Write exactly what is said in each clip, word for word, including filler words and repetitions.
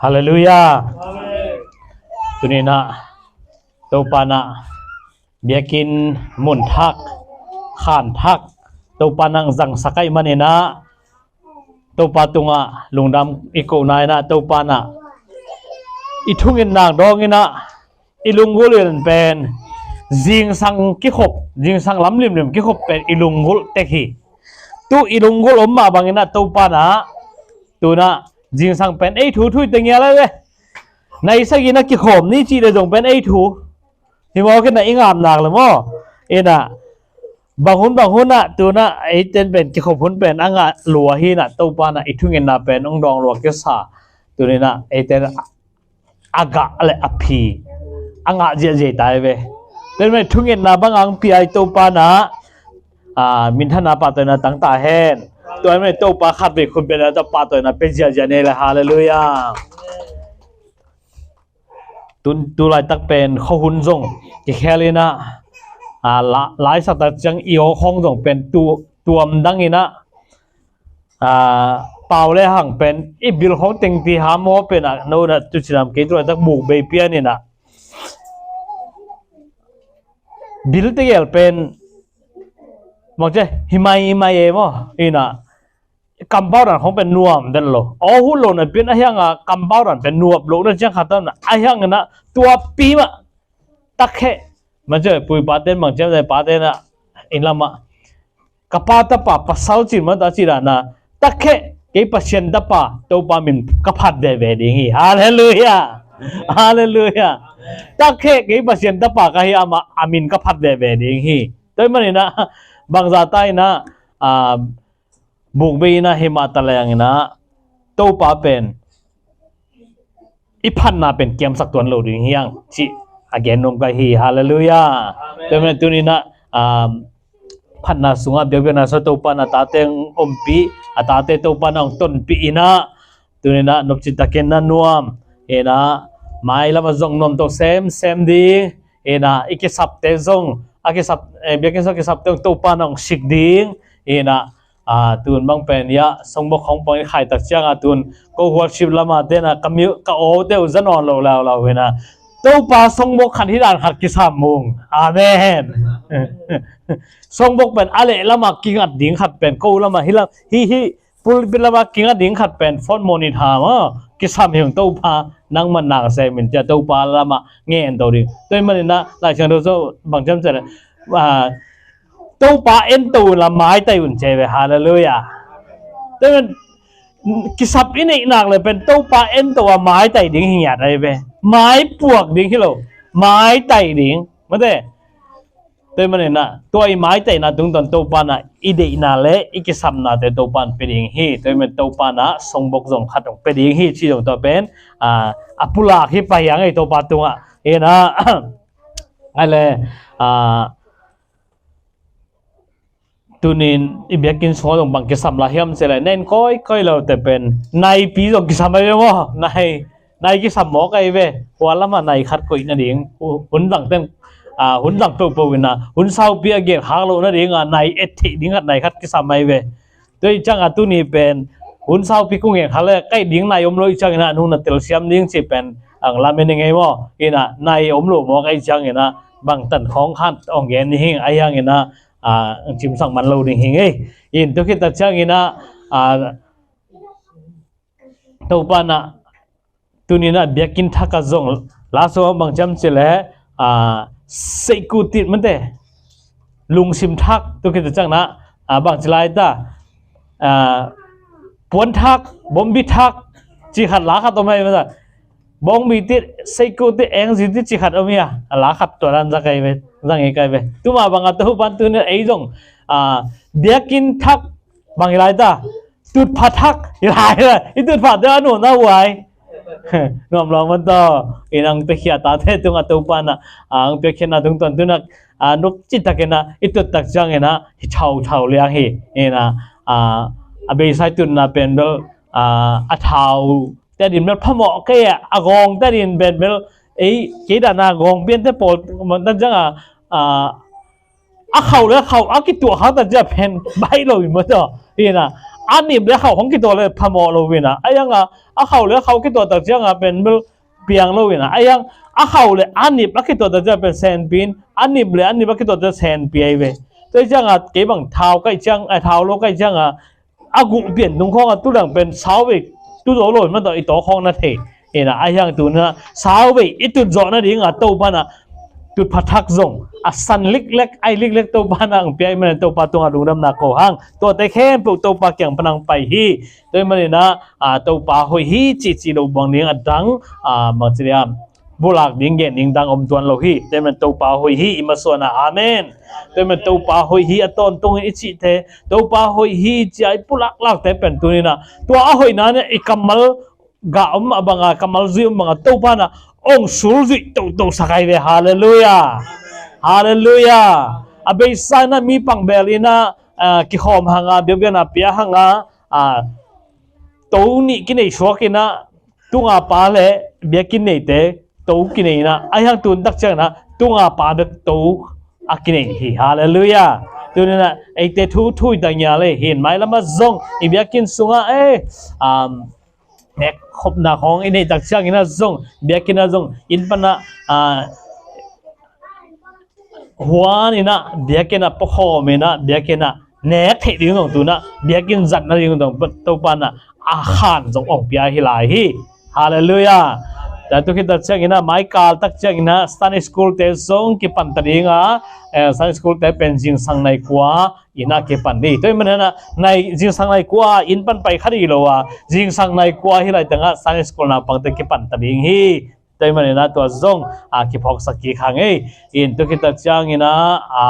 Halleluiah. Tuninah Topa nah biakinn mun thak, khan thak, Topa nang zangsak ahih maninah Topa tungah lungdam i kohna inah Topa nah i thungetna dawng inah i lunggulh in pen zingsang kikhop, zingsang lamlimlim kikhop pen i lunggulh tek hi. Tu i lunggulh om mah banginah Topa nah tunah zingsang pen ei thu thu i teng ia lai ve. Nai sagih na kikhawm ni cih le zong pen ei thu hi maw, kina i ngam nak le maw? Ina bang hun bang hun ah tunah eiten pen kikhop hun pen a ngah lua hi nah, Topa nah i thungetna pen ong dawng lua kisa. Tuninah eiten a gah le a phi a ngah ziahziah tai ve. Tua mah thungetna bang ang pia i Topa nah a, minthanna pahtawina tangta hen. Tua mah Topa khat vei khut bia na ta pahtawina pe ziahziah nei le. Halleluiah. Tun tu laitak pen khuahun zong kikhel inah a, la, laisak tak ciang i aw khawng zong pen tu, tuam dang inah a, pau le hang pen i bil khawng tengpi ham aw pen ah no na tu cinam kei tu laitak buk bei pian inah bil tegel pen mangce himai himai e maw? Inah kampau dan khawng pen nuam den lo, aw huh lo na pian a hianga kampau dan pen nuam lo na ciang khat tam na a hiang inah tua pi mah takheh. Mangce pui paten mangce paten ah inn lamah ka pa tapa pasal cin mata cidana takheh kei Pasian tapa Topa min ka phat veve ding hi. Halleluiah. Halleluiah. Takheh kei Pasian tapa ka hi ama a min ka phat veve ding hi. Tua maninah bangza ta inah a, bukbei inah himah ta leng inah Topa pen i phatna pen kiamsak tuan lo ding hiang cih a gen nuam kai hi. Halleluiah. Tua maninah tuninah a, phatna sungah biakbiakna sua Topa nah tate ong ompih, a tate Topa nah ong tonpih inah tuninah nopci takin na nuam inah mai lamah zong nuam to semsem ding inah i kisapte zong a kisap, eh, biakinn sua kisapte ong Topa nah ong sik ding inah a, tun bang pen ia songbok khawng pang i khaitak cianga tun ko worship lama tena ka mi ka aw teu za nawn lo laulau hina Topa songbok khat hi dan khat kisam mung. Amen. Songbok pen a leh lama kingat ding khat pen ko lama hi lam hi hi pulpit lama kingat ding khat pen phone monitor ma kisam hi ung. Topa nang man nang se min cia Topa lama ngen to ding. Tua maninah Lai Siangtho bang ciam ciam a, Topa ento la maitai un ce ve. Halleluiah. Tua kisap i neih nak le pen Topa ento a maitai ding hi ngiat ai ve. Mai puak ding hi lo, maitai ding mate. Tua maninah tua i maitaina tungtawn Topa nah i deihna le i kisapnate Topa in pe ding hi. Tua man Topa nah songbok zong khat ong pe ding hi ci zong tua pen a, a pulak hi pai ang ei Topa tungah. Inah ai le a, tunin i biakinn sungah zong bang kisam la hiam cih le nen kawikawi lote pen naipi zong kisam ai ve maw? Nai, nai kisam mawk ai ve. Hua lamah nai khat koih nading hun zang teng a, hun zang pohpoh inah hun saupi a gen khak loh nadinga nai et theih ding khat nai khat kisam ai ve. Tua i cianga tuni pen hun saupi kung gen khak le kaih ding nai om lo i cianginah nung na telsiam ding ci pen ang lamen i ngei maw? Inah nai om lo mawk ai cianginah bangtan khawng khat ong gen ni hing ai hanginah a, ang cimsak man lo ding hi ngei. In tua khit tak cianginah a, Topa nah tuninah biakinn thak a zong la so bang ciam cih le a, seihkutit mate lungsim thak tua khit tak cianginah a, bang ci lai ta a, puan thak, bombi thak ci khat la khat om hai mata. Bawngbi tit, seiko tit, engzi tit ci khat om hi a, a la khat tua dan za kai ve, za ngei kai ve. Tuma bang a Topan tuni ei zong a, biakinn thak bang hi lai ta, tutpha thak hi lai, i tutpha te a nuam na huai. Nuam lo man taw, i nang piakhia tate tung a Topan a, ang piakhia na tung tuan tuna a, nup ci takin a, i tut tak ciangin a, hi thau thau liang hi. Ina a, a beisai tutna pen bel a, a thau te din bel phamawh kei a, a gawng te din pen bel ei kei dana gawng piante pawl man ta ciang a, a, a khauh le khauh a kituah khak ta ciang pen baih lo in maw taw. Ina a nip le a khauh hong kituak le phamawh lo inah, a hiang a, a khauh le a khauh kituak tak ciang a pen bel piang lo inah, a hiang a khauh le a nip a kituak tak ciang pen senpi in, a nip le a nip a kituak tak ciang senpi ahi ve. Tua hi ciang a kei bang thau kaih ciang, a thau lo kaih ciang a, a guh pian tung khawng a tu leng pen sau vei tu zo lo in man tawh i tawk khawng na thei. Inah a hiang tu inah sau vei i tut zawh nading a Topa inah tut pha thak zong a san liklek, ai liklek Topa inah ang pia i man Topa tungah lungdamna ko hang. Tuate khempeuh Topa kiang pan ang pai hi. Tua hi man inah, a, Topa hoih hi cihcih lo buang ding a dang, a, bangci dia bulak ding gen ding dang om tuan lo hi. Tua hi man Topa hoih hi i masuan ah. Amen. Tua hi man Topa hoih hi a tawntung hi i cihte, Topa hoih hi ci a i pulaklakte pen tuni inah tua a hoihna inah i kammal gah om a bang a, kammal zui om bang a Topa inah ong sulzuih tohtoh sak ahi ve. Halleluiah. Halleluiah. A beisa inah mi pangbel inah, a, kikhawm hang a, biakbiakna pia hang a, a, to nih kinei suak inah, tunga pa le biakinn neite to kinei inah, a hiang tun tak ciang inah tunga pa bek to a kinei hi. Halleluiah. Tuni inah eite thu thu i ta ngia le hin mailam ah zong i biakinn sungah, eh, um, nek khopna khawng i neih tak ciang inah zong, biakinn ah zong, inn pan ah, ah, huan inah, biakinn ah pakhawm inah, biakinn ah nek theih ding zong tu inah, biakinn zat nading zong Topa inah a khan zong ong pia hi lai hi. Halleluiah. Tua tu khit tak ciang inah, mai kal tak ciang inah Sunday school te zong kipan ta ding a, eh, Sunday school te pen zingsang nai kua inah kipan ding. Tua hi man inah nai, zingsang nai kua inn pan pai kha ding lo a, zingsang nai kua hi lai teng ah Sunday school naupangte kipan ta ding hi. Tua hi man inah tua zong, a, kiphawksak kik hang ei. In tu khit tak ciang inah, a,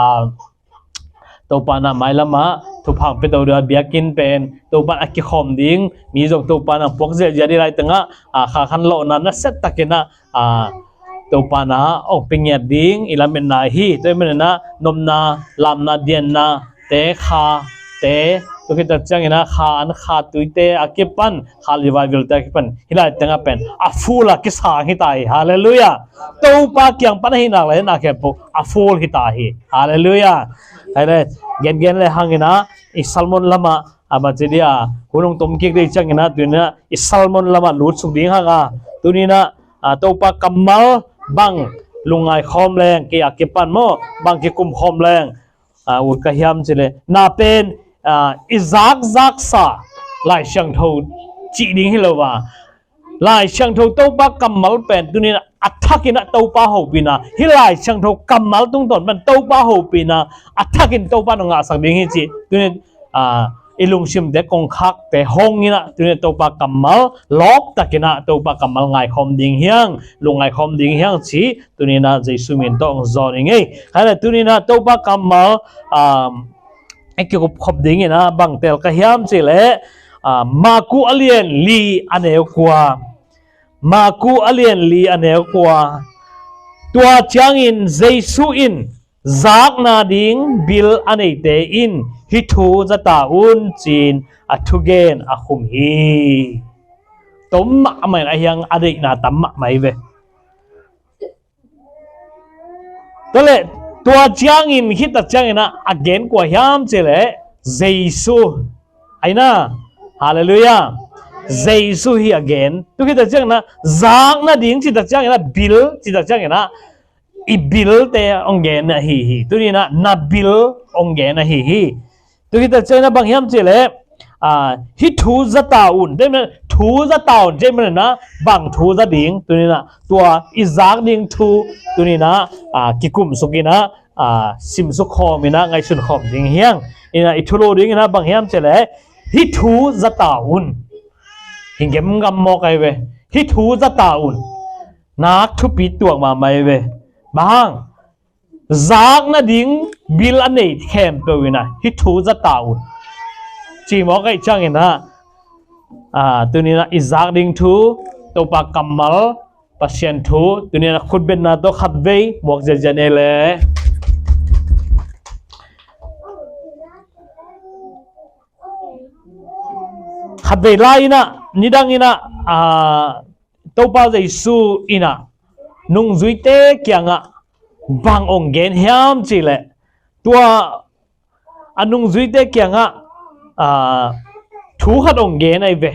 Topa inah mailam ah thupha ong pia to ding a, biakinn pen Topa inah a kikhawm ding, mi zong Topa inah puak ziahziah ding lai teng ah, a, kha khan lawhna nasia tak inah, a, Topa inah ong pia ngiat ding i lametna hi. Tua hi man inah nopna, lamna, dianna te, kha te, tu khit tak ciang inah kha an, kha tuite a kipan, kha revival te a kipan, hi lai teng ah pen a full a kisang hi ta hi. Halleluiah. Topa kiang pan a hi nak le na khempeuh a full hi ta hi. Halleluiah. Hai le, gengen le hang inah i sermon lam ah, a, bangci dia hun ong tom kik ding ciang inah tuni inah i sermon lam ah lut suk ding hang a, tuni inah, a, Topa kammal bang lungngai khawm leng, kei a kipan maw, bang kikum khawm leng, a, ut ka hiam cih leh, na pen, a, i zakzaksa Lai Siangtho cih ding hi lo a, Lai Siangtho Topa kammal pen tuni inah a thak inah Topa hopihna, hih Lai Siangtho kammal tungtawn pen Topa hopihna a thak in Topa in ong ngahsak ding hi cih tuni, a, i lungsimte kongkhakte hong inah tuni inah Topa kammal lawp tak inah Topa kammal ngaikhawm ding hi hang, lungngai khawm ding hi hang cih tuni inah Jesu min tawh ong zawn ing ei. Hai le, tuni inah Topa kammal, um, i kikup khop ding inah bang tel ka hiam cih leh, ah, Maku a lian li a neu kua. Maku a lian li a neu kua. Tua ciangin Jesu in, zakna ding bil a neite in hih thu za ta un, ci-in a thugen a khum hi. Tom mahmah in a hiang a deihna tam mahmah hi ve. Tua leh, tua ciangin khit tak ciang inah a gen kua hiam cih leh Jesu. Ahi na. Halleluiah. Jesu hi a gen. Tu khit tak ciang inah zakna ding cih tak ciang inah, bil cih tak ciang inah, i bilte ong gen ahi hi. Tuni inah na bil ong gen ahi hi. Tu khit tak ciang inah bang hiam cih leh, a, hih thu za ta un, tua hi man, thu za ta un, tua hi man inah bang thu za ding, tuni inah tua i zak ding thu, tuni inah, a, kikum suk inah, a, sim suk khawm inah ngaihsun khawm ding hi hang. Inah i thulu ding inah bang hiam cih leh, hih thu za ta un. Hi gemgam mawk ahi ve. Hih thu za ta un. Nak thupi tuak mahmah ahi ve. Bang hang, zakna ding bil a nei khempeuh inah hih thu za ta un, ci mawk ahih ciang inah, a, tuni inah i zak ding thu, Topa kammal, Pasian thu, tuni inah khutbetna tawh khatvei muak ziahziah ni le. Khatvei lai inah, nidang inah, a, Topa Jesu inah nungzuite kiangah bang ong gen hiam cih leh, tua a nungzuite kiangah, a, thu khat hong gen ahi ve.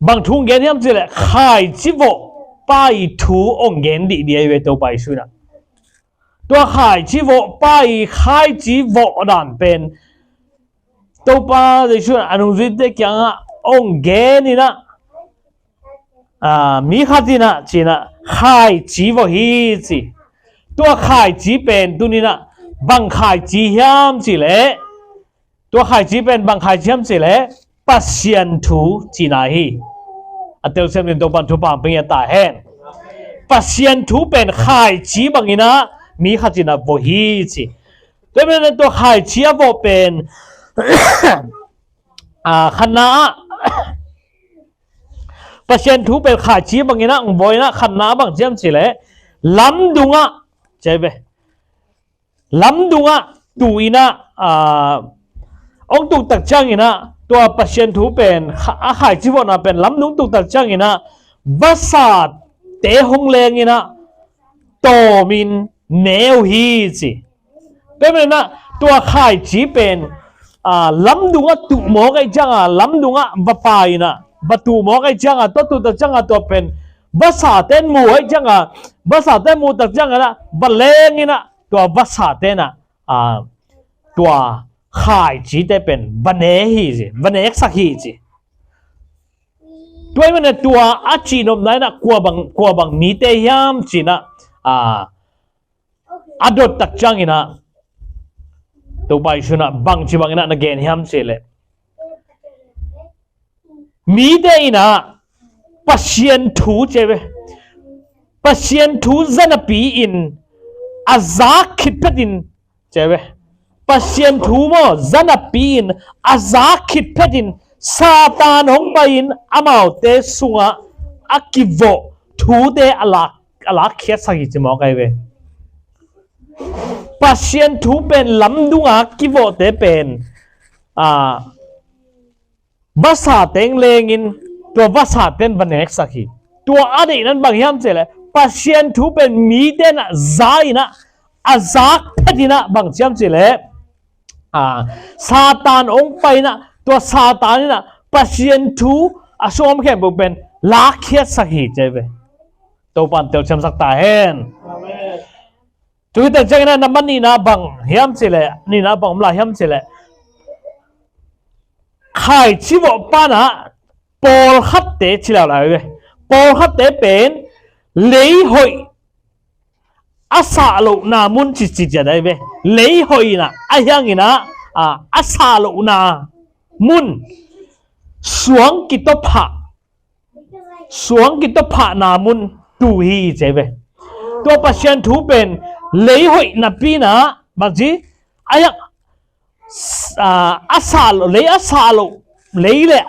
Bang thu hong gen hiam cih leh khaici vawh pa i thu hong gen dihdih ahi ve Topa Jesu in ah. Tua khaici vawh pa i khaici vawh dan pen Topa Jesu in ah a nungzuite kiangah hong gen in ah, a, mi khat in ah ci-in ah khaici vawh hi ci. Tua khaici pen tuni-in ah bang khaici hiam cih leh, tua khaici pen bang khaici hiam cih leh Pasian thu cihna hi. A telsiam dingin Topa'n thupha hong pia ta hen. Pasian thu pen khaici bangin ah mi khat in ah vawh hi ci. Tua pen tua khaici a vawh pen, a, khatna ah Pasian thu pen khaici bangin ah hong vawh in ah khatna ah bang hiam cih leh lamdung ah, ci ve. Lamdung ah tu in ah, a, hong tuk tak ciangin ah tua Pasian thu pen kha-, a khaici vawhna pen lamdung tuk tak ciangin ah vasate hong leng in ah tawmin ne uh hi ci. Tua manin ah tua khaici pen, a, lamdung ah tuh mawk ahih ciangin, lamdung ah va pai in ah va tuh mawk ahih ciangin, tua tuh tak ciangin tua pen vasate'n mu ahih ciangin, vasate'n mu tak ciangin ah va leng in ah tua vasate'n ah, a, tua khaicite pen va ne hi ci, va neksak hi ci. Tua ahih manin ah tua a cihnopna in ah kua bang, kua bang mite hiam ci-in ah, a, a dot tak ciangin ah Topa Jesu in ah bangci bangin ah na gen hiam cih leh, mite in ah Pasian thu, ci ve, Pasian thu za napi-in a zak khit phetin, ci ve, Pasian thu maw za napi-in a zak khit phetin Satan hong pai-in amaute sungah a kivawh thute a lak, a lakkhiatsak hi ci mawk ahi ve. Pasian thu pen lamdung ah kivawhte pen, a, vasate'n leng in tua vasate'n va neksak hi. Tua a deihna in bang hiam cih leh Pasian thu pen mite in ah za in ah, a zak phetin ah bang hiam cih leh, a, Satan hong pai in ah tua Satan in ah Pasian thu a sung om khempeuh pen lakkhiatsak hi, ci ve. Topa'n telsiamsak ta hen. Amen. Tua hi tak ciangin ah na man nihna bang hiam cih leh, nihna bang om lai hiam cih leh, khaici vawh pa in ah pawlkhatte ci leuleu ve. Pawlkhatte pen lei hoih a sah lohna mun ci, ci ciat ahi ve. Lei hoih in ah, ahih hangin ah, a, a sah lohna mun, suang kitaw phah, suang kitaw phahna mun tu hi, ci ve. Tua Pasian thu pen lei hoih napi-in ah bangci, a, a, a sah loh, lei a sah loh, lei leh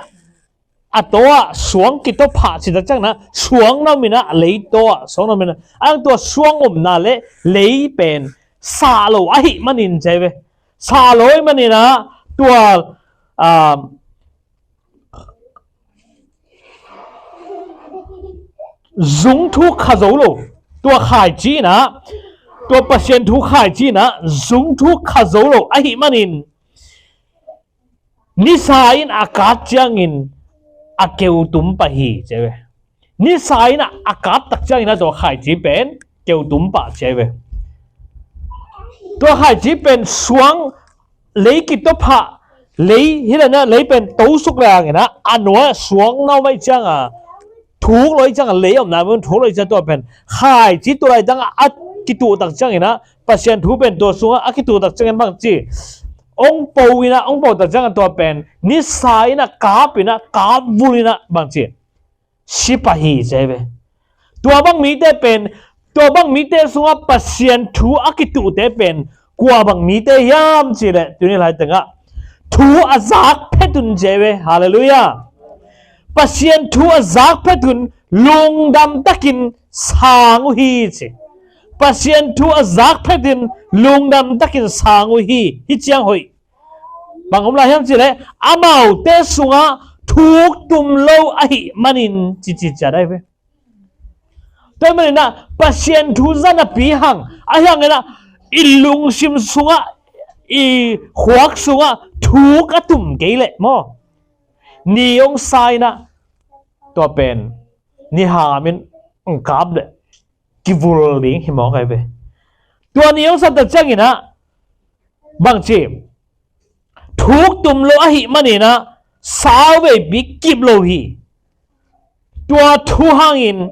a taw ah suang kitaw phah ci tak ciangin ah suang na om in ah, lei taw ah suang na om in ah, a, tua suang omna leh lei pen sah lo ahih manin, ci ve. Sah lo ahih manin ah tua, a, zung thuk kha zo lo. Tua khaici in ah, tua Pasian thu khaici in ah zung thuk kha zo lo ahih manin nisa in a kap ciangin a keutum pah hi, ci ve. Nisa in a kap tak ciangin a tua khaici pen keutum pah, ci ve. Tua khaici pen suang, lei kitaw phah, lei hi leh na, lei pen tosuk leng in ah a nuai-ah suang na om ahih ciangin, thuk lo ahih ciangin, lei omna mun thuk lo ahih ciangin tua pen khaici tua laitang a kituh tak ciangin ah, Pasian thu pen tua sungah a kituh tak ciangin bangci, hong po in ah, hong po tak ciangin tua pen nisa in a kap in ah, kap vul in ah bangci, si pah hi, ci ve. Tua bang mite pen, tua bang mite sungah Pasian thu a kituhte pen kua bang mite hiam cih leh, tuni laitengah thu a zak phet un, ci ve. Halleluiah. Pasian thu a zak phet un, lungdam takin sang uh hi, ci. Pasian thu a zak phet un, lungdam takin sang uh hi. Hih ciang hoih. Bang om lai hiam cih leh, amaute sungah thuk tum lo ahih manin, ci, ci ciat ahi ve. Tua ahih manin ah Pasian thu za napi hang, ahih hangin ah i lungsim sungah i khuak sungah thuk a tum kei leh maw, ni hong sa inah, tua pen ni hangam in hong kap leh kivul ding hi mawk ahi ve. Tua ni hong sa tak cianginah bangci, thuk tum lo ahih maninah sau veipi kip lo hi. Tua thu hangin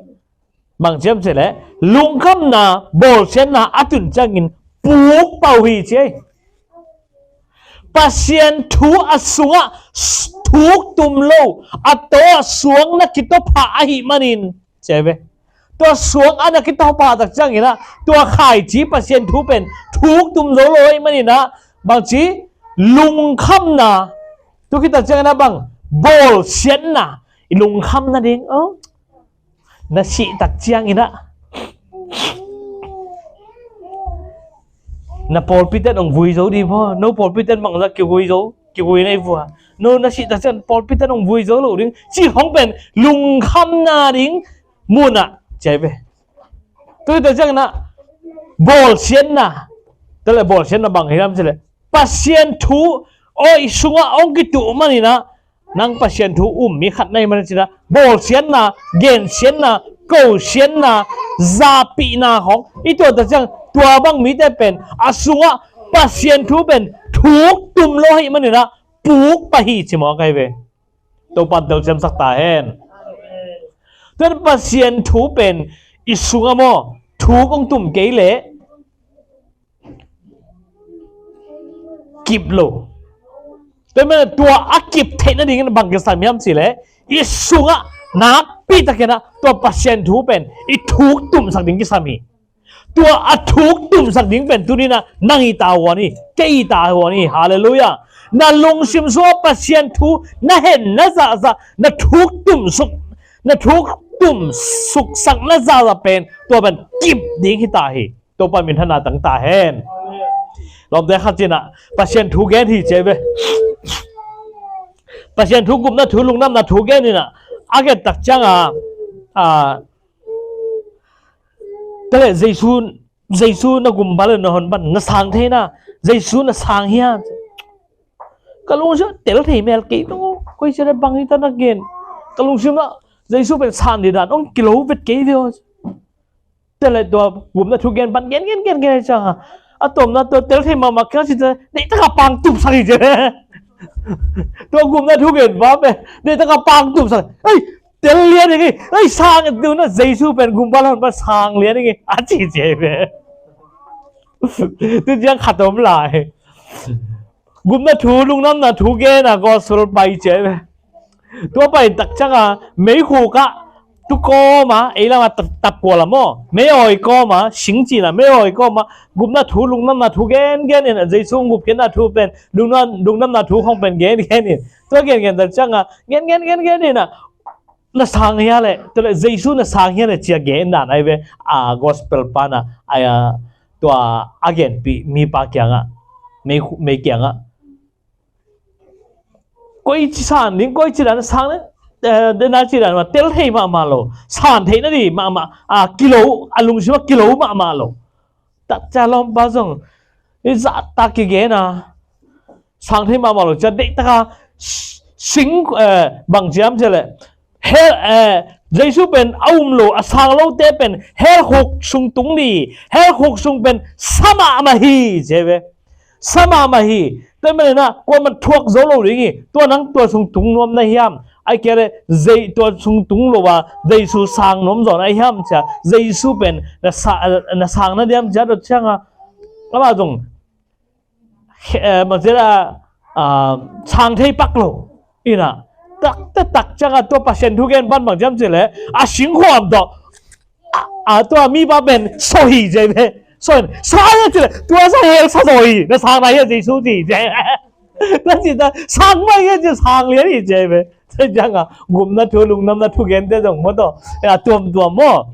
bang ciam cileh lungkhamna, bawlsiatna a tun ciangin puk pah uh hi ci ei. Pasian thu a sungah thuk tum lo, a taw a suang na kitawpha ahih manin ci ei ve. Tua suang a na kitawpha tak cianginah tua khaici Pasian thu pen thuk tum zo lo ahih maninah bangci, lungkhamna, tu khit tak cianginah bang, bawlsiatna, i lungkham nading, oh, na sih tak cianginah na pawlpiten hong vui zo ding maw, no pawlpiten bangzah kivui zo, kivui na i vua, no na sih tak ciang pawlpiten hong vui zo lo ding ci khong pen lungkhamna ding munah ci ei ve. Tu khit tak cianginah bawlsiatna, tua leh bawlsiatna bang hiam cileh Pasian thu aw i sungah hong kituh maninah nang Pasian thu um mi khat na hih manin cinah bawlsiatna, gensiatna, kosiatna, zahpihna khong i tuah tak ciang tua bang mite pen a sungah Pasian thu pen thuk tum lo ahih maninah puk pah hi ci mawk ahi ve. Topan telsiamsak ta hen. Tuan Pasian thu pen i sungah maw thuk hong tum kei leh kip lo. Tua manin tua a kip theih nadingin bang kisam hiam cileh i sungah nakpi takinah tua Pasian thu pen i thuk tumsak ding kisam hi. Tua a thuk tumsak ding pen tuninah nang i ta huan hi, kei i ta huan hi. Halleluiah. Na lungsim sungah Pasian thu na hen na zahzah, na thuk tumsuk, na thuk tumsuksak na zahzah pen tua pen kip ding hi ta hi. Topa minthanna tang ta hen. Lawmte khat cinah Pasian thu gen hi ci ei ve. Pasian thu gupna thu, lungnamna thu gen inah a gen tak cianga, a, tua leh Jesu, Jesu na gum pan le na hon pan na sang thei na, Jesu na sang hia? Ka lungsim tel thei mel kei tong, koi ci leh bang hi ta na gen. Ka lungsim ah Jesu pen sang ding dan hong kilo vet kei ve aw. Tua leh tua gupna thu gen pan gen gen gen gen cianga a tomna tua tel thei mahmah kei ci ta, deih taka pang tupsak hi ci. Tua gupna thu gen pa pen deih taka pang tupsak. Ei, tel lian ing ei, ei, sang, tu na Jesu pen gum pan le hon pan sang lian ing ei a ci ci ei ve. Tu ciang khat om lai. Gupna thu, lungnamna thu gen a gospel pai ci ei ve. Tua pai tak cianga meikhuk ah tu kawma, ei lama tap, tap kua lam aw, mei awi kawma, sing cina mei awi kawma gupna thu, lungnamna thu gen gen in, Jesu gupkhiatna thu pen, lungnam, lungnamna thu khong pen gen gen in. Tua gen gen tak cianga gen gen gen gen inah na sang hia leh, tua leh Jesu na sang hia leh cia gen dan ahi ve. A gospel pana a, tua a genpih mipa kiangah, mei, mei kiangah koi ci san ding, koi ci dan sang ding, eh, dena ci dan mah tel thei mahmah lo, san theih nading mahmah, a kilo, a lungsim ah kilo mahmah lo. Tak cia lawmpa zong i zahtak kigen a sang thei mahmah lo cia, deih taka sing, eh, bang ciam cileh hell, eh, Jesu pen a um lo, a sang lote pen hell khuk sung tung ding, hell khuk sung pen sa mahmah hi ci ei ve. Sa mahmah hi. Tua maninah kuamah thuak zo lo ding hi. Tua nang tua sung tung nuam na hiam? Ai kei leh Jesu tua sung tung lo a Jesu sang nuam zaw na hiam cia? Jesu pen na sa, na sang na diam cia dot cianga amah zong, eh, mah zia, ah, sang thei pak lo. Inah tak tak tak cianga tua Pasian thu gen pan bang ciam cileh a singkhuam tawh a, a, tua mipa pen sawh hi ci ei ve. Sawh in, sang hia cileh, tua sang hel sa zaw hi, na sang na hia Jesu ci ci ei ve. Na ci ta sang mai hia ci, sang lian hi ci ei ve. Tua cianga gupna thu, lungnamna thu gente zong maw tawh a tuamtuam maw,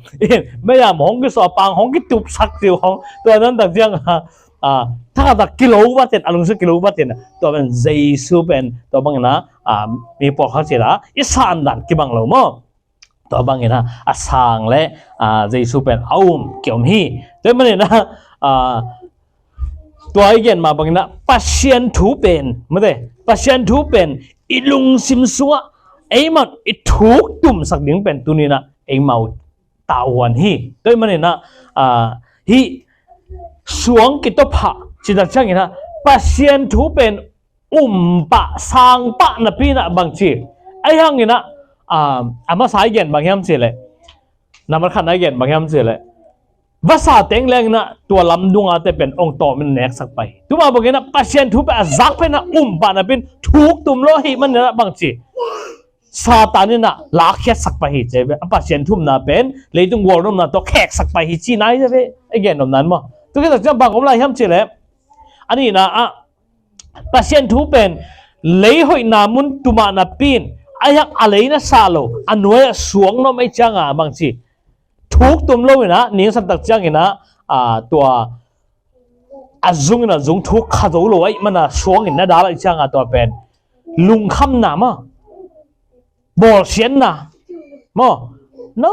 meiam hong kisuah, pang hong kitupsak ciu hong, tua nan tak cianga, a, thakhatak kilo batin, a lungsim kilo batin, tua pen Jesu pen tua bangina, a, mi pawlkhat cila i san dan kibang lo maw. Tua bangina a sang le, a, Jesu pen a um kiom hi. Tua maninah, a, Tua i gen mah bangin ah Pasian thu pen, mate, Pasian thu pen i lungsim sungah eimah i thuk tumsak ding pen tuni-in ah eimau tavuan hi. Tua ahih manin ah, ah, hih suang kitawphah cih tak ciangin ah Pasian thu pen um pah, sang pah napi-in ah bangci, ahih hangin ah, ah, a masa i gen bang hiam cih leh, nambat khatna i gen bang hiam cih leh, vasa teng leng in ah tua lamdunga te pen ong tawm in neksak pah hi. Tua mah bangin ah Pasian thu pen a zak pen ah um pah napi-in thuk tum lo ahih manin ah bangci, Satan in ah lakkhiatsak pah hi ci ve. A Pasian thu umna pen leitung gualnopna tawh kheksak pah hi cihna hi ci ve. I gen nopna in maw. Tua khit tak ciang bang om lai hiam cih leh, a nihna ah Pasian thu pen lei hoihna mun tumah napi-in, ahih hang a lei na sah lo, a nuai-ah suang na om ahih ciangin bangci, thuk tum lo-in ah, ningsan tak ciangin ah, ah, tua a zung in a zung thuk kha zo lo ahih manin ah suangin na dal ahih ciangin tua pen lungkhamna maw, bawlsiatna maw, no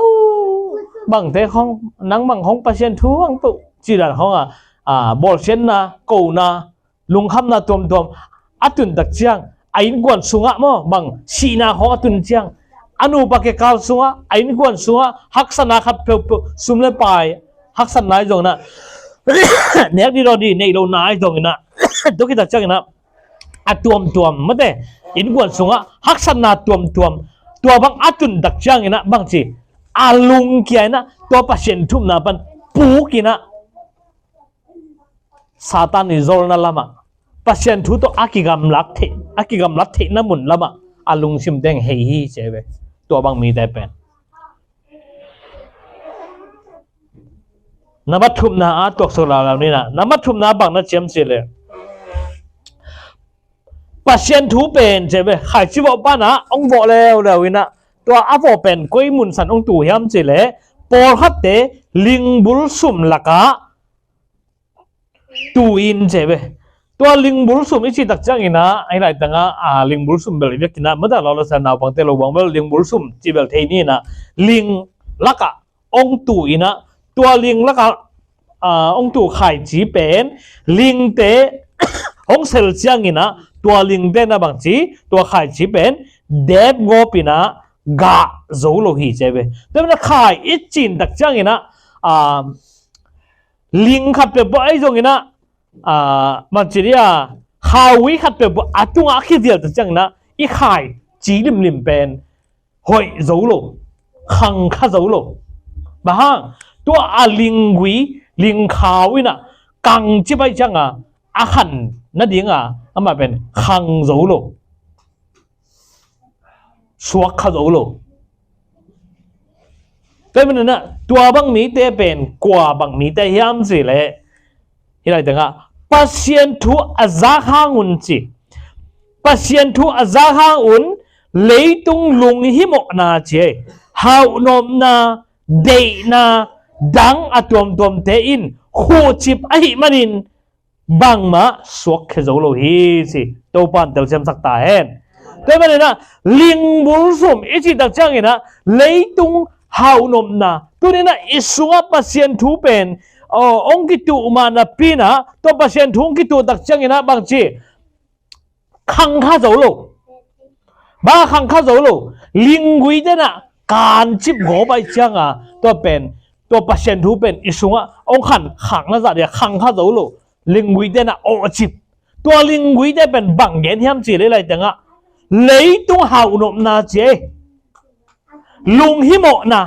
bangte khong, nang bang khong Pasian thu bang tuh cih dan khong ah, ah, bawlsiatna, kona, lungkhamna tuamtuam a tun tak ciang, a innkuan sungah maw, bang sihna khawng a tun ciang, a nupa kikal sungah, a innkuan sungah haksatna khat peuhpeuh, sum le pai haksatna ahi zongin ah, nek ding dawn ding neih lohna ahi zongin ah, tua khit tak ciangin ah, a tuamtuam, mate, innkuan sungah haksatna tuamtuam, tua bang a tun tak ciangin ah bangci, a lungkia in ah tua Pasian thu umna pan puk in ah, Satan i zolna lamah, Pasian thu tawh a kigamlat theih, a kigamlat theihna mun lamah a lungsim teng hei hi ci ve. Tua bang mite pen, nambat thumna ah tuaksak laulau ni in ah, nambat thumna bang na ci hiam cih leh, Pasian thu pen ci ve, khaici vawh pan ah ong vawh leuleu in ah, tua a vawh pen koi mun san ong tu hiam cih leh, pawlkhatte lingbul sum lakah tu in ci ve. Tua lingbul sum i cih tak ciangin ah, a hi laitangah, ah, lingbul sum bel i biakinn ah, mada lawlasia naupangte lo bang bel lingbul sum cih bel thei ni in ah, ling lakah ong tu in ah, tua ling lakah, ah, ong tu khaici pen lingte ong sel ciangin ah, tua lingte na bangci, tua khaici pen dep gawp in ah gah zo lo hi ci ve. Tua manin ah khai i cin tak ciangin ah, ah, ling khat peuhpeuh ahi zongin ah, ah, man ci dia, khaui khat peuhpeuh a tungah a kivial tak ciangin ah, i khaici limlim pen hoih zo lo, khang kha zo lo. Bang hang, tua a linggui, lingkhau in ah kangcip ahih ciangin a khan nading a, amah pen khang zo lo, suak kha zo lo. Tua manin ah, tua bang mite pen kua bang mite hiam cih leh, hi laitangah, Pasian thu a zak hang un ci. Pasian thu a zak hang un, leitung lunghimawhna ci ei, hauhnopna, deihna, dang a tuamtuamte in khuhcip ahih manin bangmah suakkhia zo lo hi ci. Topa'n telsiamsak ta hen. Tua manin ah, lingbul sum i cih tak ciangin ah, leitung hauhnopna, tuni in ah i sungah Pasian thu pen, aw, ong kituh mah napi in ah, tua Pasian thu ong kituh tak ciangin ah bangci, khang kha zo lo. Bang a khang kha zo lo, lingguite in ah kancip gawp ahih ciangin, tua pen, tua Pasian thu pen i sungah ong khan khak na zah dia khang kha zo lo. Lingguite in ah awhcip. Tua lingguite pen bang gen hiam cih leh, hi laitangah, leitung hauhnopna ci ei, lunghimawhna.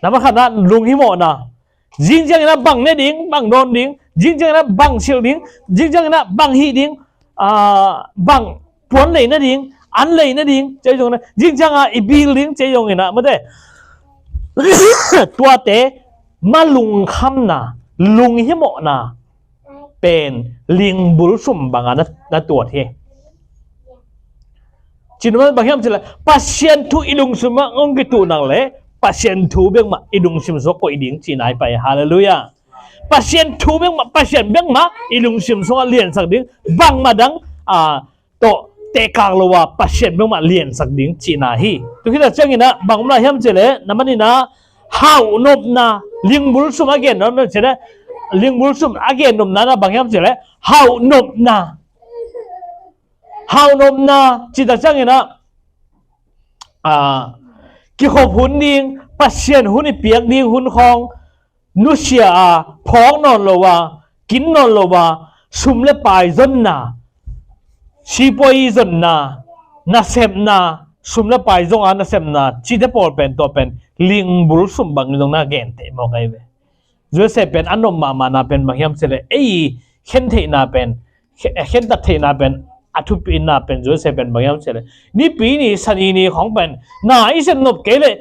Nambat khatna, lunghimawhna. Zing ciangin ah bang ne ding, bang dawn ding, zing ciangin ah bang silh ding, zing ciangin ah bang hih ding, ah, bang puan lei nading, an lei nading ci ei zongin ah, zing ciangin ah i bil ding ci ei zongin ah, mate, tuate ma lungkhamna, lunghimawhna pen lingbul sum bangin na, na tuat hi. Cih nuam bang hiam cih leh, Pasian thu i lungsim ah ong kituh nak leh, Pasian thu bek mah i lungsim sungah koih ding cihna hi pah hi. Halleluiah. Pasian thu bek mah, Pasian bek mah i lungsim sungah liansak ding, bangmah dang, ah, tawh tehkak lo a, Pasian bek mah liansak ding cihna hi. Tua khit tak ciangin ah bang om lai hiam cih leh, nambat nihna, hauhnopna, lingbul sum a gen nop cih leh, Lingbul sum a gen nopna na bang hiam cih leh hauh nopna. Hauh nopna cih tak ciangin ah, ah, kikhop hun ding, Pasian hun i piak ding hun khawng nusia a, phawk nawn lo a, kin nawn lo a, sum le pai zonna, sipuai zonna, nasepna, sum le pai zong a nasepna cihte pawl pen, tua pen lingbul sum bangin zong na gen thei mawk ahi ve. Joseph pen a nop mahmahna pen bang hiam cih leh ei khen theihna pen, khe-, khentat theihna pen a thupina pen Joseph pen bang hiam cih leh nipi ni sani ni khawng pen na i sep nop kei leh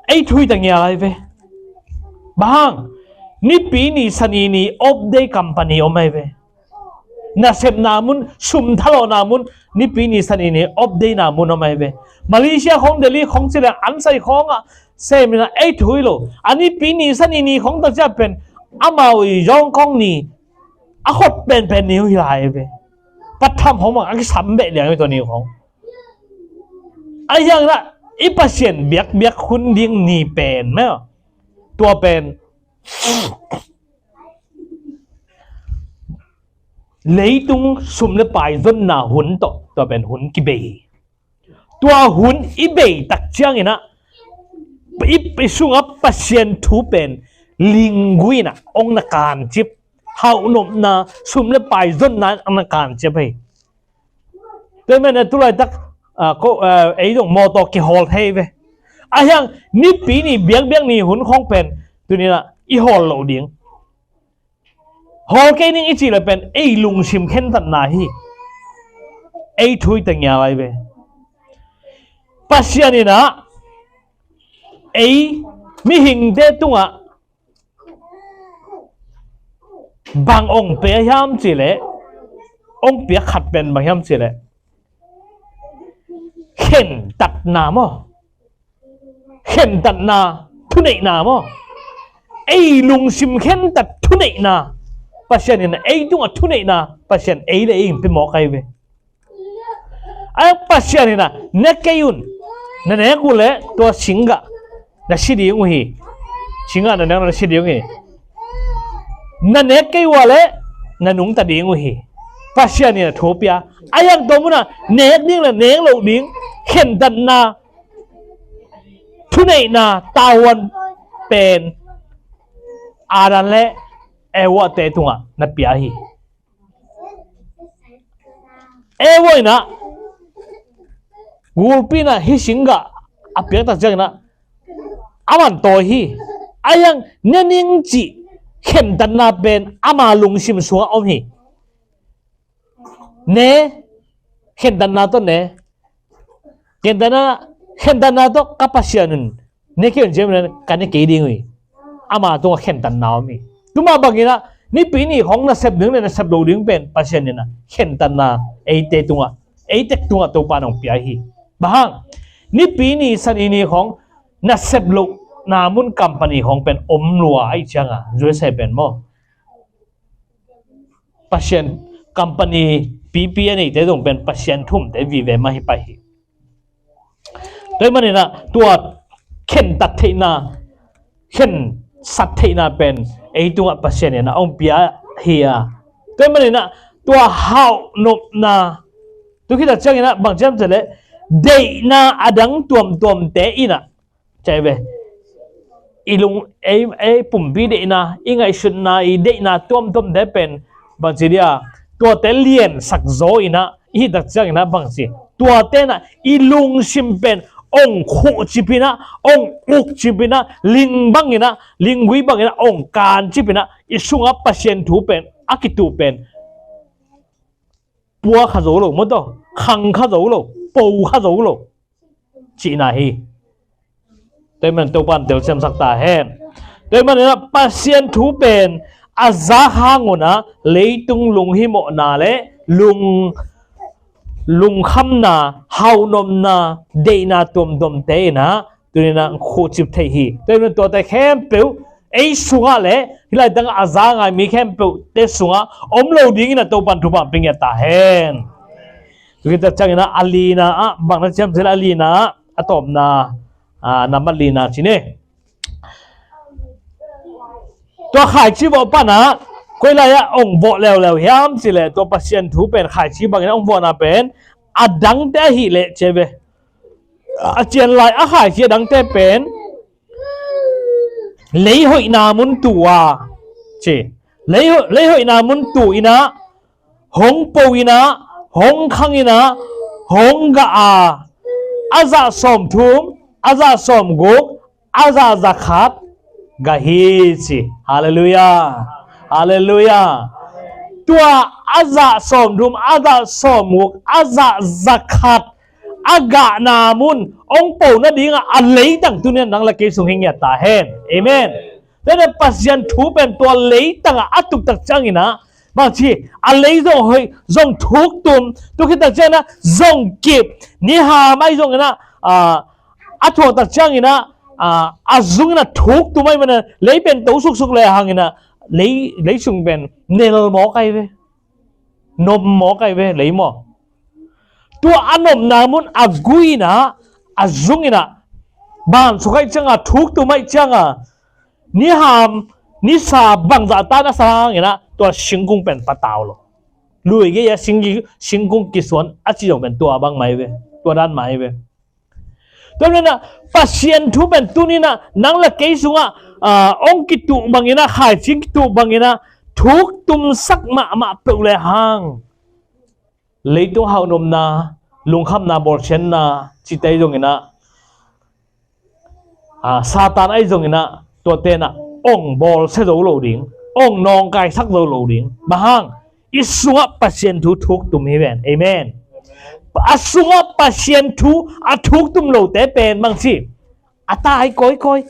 ei thu i ta ngial ahi ve. Bang hang, nipi ni sani ni off day company om ahi ve. Nasepna mun, sum thalawhna mun, nipi ni sani ni off day na mun om ahi ve. Malaysia khawng, Delhi khawng cih leh an sai khawng ah sem in ah ei thu hi lo. A nipi ni sani ni khawng tak ciang pen amau i zawngkong ni a khot penpen ni uh hi lai ahi ve. Patham hong mang a kisam beh liang hi tua ni khawng. Ahi hangin ah i Pasian biakbiak hun ding ni pen maw, tua pen leitung sum le pai zonna hun tawh tua pen hun kibei hi. Tua hun i bei tak ciangin ah i, i sungah Pasian thu pen linggui in ah hong na kancip, hauh nopna, sum le pai zonna in hong na kancip hi. Tua ahih manin ah tulaitak, ah, ko, ah, ei zong mawtaw kihawl thei ve. Ahi hang nipi ni biakbiak ni hun khawng pen tuni in ah i hawl loh ding. Hawl kei ning i cih leh pen ei lungsim khentatna hi. Ei thu i ta ngial ahi ve. Pasian in ah ei mihingte tungah bang hong pia hiam cih leh, hong piak khat pen bang hiam cih leh khentatna maw. Khentatna, thuneihna maw. Ei lungsim khentat thuneihna Pasian in ah ei tungah thuneihna Pasian ei le ei in pia mawk ahi ve. A Pasian in ah ne kei un. Na nek uh leh tua singgah na si ding uh hi. Singgah na nek na si ding uh hi. Na nek kei uh leh na nungta ding uh hi. Pasian in ah thu pia. Ahi hang tua munah nek ding le nek loh ding khentatna, thuneihna, tavuan pen Adam le Eva te tungah na pia hi. Eva in ah gulpi in ah hih singgah a piak tak ciangin ah aman tawi hi. Ahi hang ne ning cih khentatna pen ama lungsim sungah om hi. Ne, khentatna tawh ne. Khentatna, khentatna tawh ka Pasian un ne kei un ci-in ka ne kei ding uh hi. Ama tungah khentatna om hi. Tua mah bangin ah nipi ni khawng nasep ding le nasep lo ding pen Pasian in ah khentatna eite tungah, ei tek tungah Topa in hong pia hi. Bang hang, nipi ni sani ni khawng nasep lohna mun company khawng pen om lua ahih ciangin ah U S A pen maw, Pasian company pipi a neite zong pen Pasian thumte vive mah hi pah hi. Tua ahih manin ah tua khentat theihna, khensat theihna pen ei tungah Pasian in ah hong pia hi a. Tua ahih manin ah tua hauh nopna, tu khit tak ciangin ah bang ci hiam cih leh deihna adang tuamtuamte in ah, cai ve, i lung, ei, ei pumpi deihna, i ngaihsutna, i deihna tuamtuamte pen bangci dia, tuate liansak zaw in ah i hih tak ciangin ah bangci, tuate in ah i lungsim pen hong khuhcip in ah, hong ukcip in ah, ling bangin ah, linggui bangin ah hong kancip in ah, i sungah Pasian thu pen a kituh pen pua kha zo lo, maw taw, khang kha zo lo, po kha zo lo cihna hi. Tua ahih manin Topa in telsiamsak ta hen. Tua ahih manin ah Pasian thu pen a zak hang un ah leitung lunghimawhna le lung, lungkhamna, hauhnopna, deihna tuamtuamte in ah tuni in ah khuhcip thei hi. Tua ahih manin tuate khempeuh ei sungah le hih laitang a za ngai mi khempeuhte sungah om lo dingin ah Topa in thupha pia ngiat ta hen. Tu khit tak ciangin ah a lina ah bang na ci hiam cih leh, a lina ah, a tawpna, ah, nambat lina ci ni. Tua khaici vawh panah koi lai-ah ong vawh leuleu hiam cileh, tua Pasian thu pen khaici bangin a ong vawhna pen a dangte ahih leh ci ve. A cian lai a khaici a dangte pen leihoihna mun tu a ci. Leihoih, leihoihna mun tu inah hong po inah, hong khang inah, hong gah a, a zah sawmthum, a zah sawmguk, a zah zakhat gah hi ci. Halleluiah. Halleluiah. Tua a zah sawmthum, a zah sawmguk, a zah zakhat a gahna mun ong po nadingah a leitang tuni-in nang le kei sung hi ngiat ta hen. Amen. Tua Pasian thu pen tua leitangah a tuktak cianginah bangci a lei zong hoih zong thuktum, tukhitak cianginah zong kip, niham ahi zonginah a thuaktak cianginah a zunginah thuktum ahi manah lei pen to suksuk le hanginah lei, lei sung pen nel mawk ahi ve. Nom mawk ahi ve lei maw. Tua a nopna mun a gui inah a zung inah ban suk aih cianga thuktum aih cianga niham nisa bangzah tan a sa hanginah tua singkung pen patau lo. Lui gei a singkung kisuan a ci zong pen tua bang mai ve. Tua dan mai ve. Tua nunah Pasian thu pen tuninah nang le kei sungah ong kituh banginah khaici kituh banginah thuktumsak mahmah peuh le hang leitung haunopna, lungkhamna, bawlsianna cite zonginah Satan ahi zonginah tua tenah ong bawlsia zo lo ding, ong nawngkaisak zo lo ding. Bang hang? I sungah Pasian thu thuktum hi ven. Amen. A sungah Pasian thu a thuktum lote pen bangci a tai kawikawi.